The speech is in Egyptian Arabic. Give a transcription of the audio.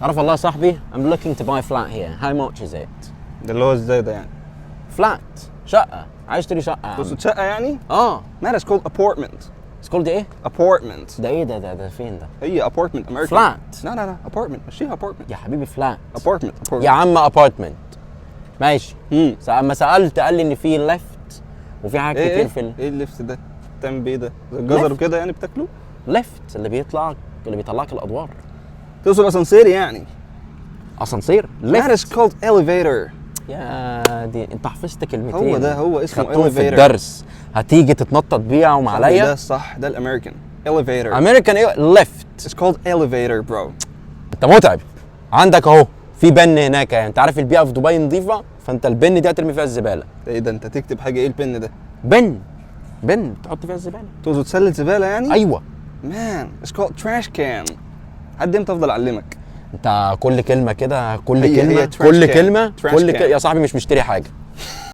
عرف الله يا صاحبي، I'm looking to buy a flat here. How much is it؟ ده اللي هو ازاي ده يعني؟ flat، شقة، عايز اشتري شقة يا عم. تقصد شقه يعني؟ اه. Man، it's called apartment. It's called ايه؟ apartment. ده ايه ده؟ ده فين ده؟ هي apartment American. Flat. لا لا لا، apartment، مشيها apartment. يا حبيبي flat. apartment، apartment. يا عم apartment، ماشي. اما سالت قال لي ان في lift وفي حاجات ايه كتير ايه في ال ايه ال lift ده؟ بتعمل بيه ده؟ زي الجزر lift. وكده يعني بتاكله؟ lift اللي بيطلع، اللي بيطلعك الادوار. تقصد اسانسير يعني؟ اسانسير. That lift. is called elevator. يا دي انت حفظت كلمتين هو ده، هو اسمه خدتهم في elevator. الدرس، هتيجي تتنطط بيهم ده عليا. الصح، ده الامريكان elevator. امريكان ايه؟ lift. It's called elevator، bro. انت متعب. عندك اهو في bin هناك، يعني انت عارف البيئة في دبي نظيفه، فانت ال bin دي هترمي فيها الزباله. ايه ده؟ انت تكتب حاجه، ايه ال bin ده؟ bin، bin تحط فيها الزباله. تقصد سله زبالة يعني؟ ايوه. Man، it's called trash can. حد امتى افضل اعلمك؟ انت كل كلمة كده، كل هي كلمه، trash كل can. كلمه، trash كل can. يا صاحبي مش مشتري حاجه.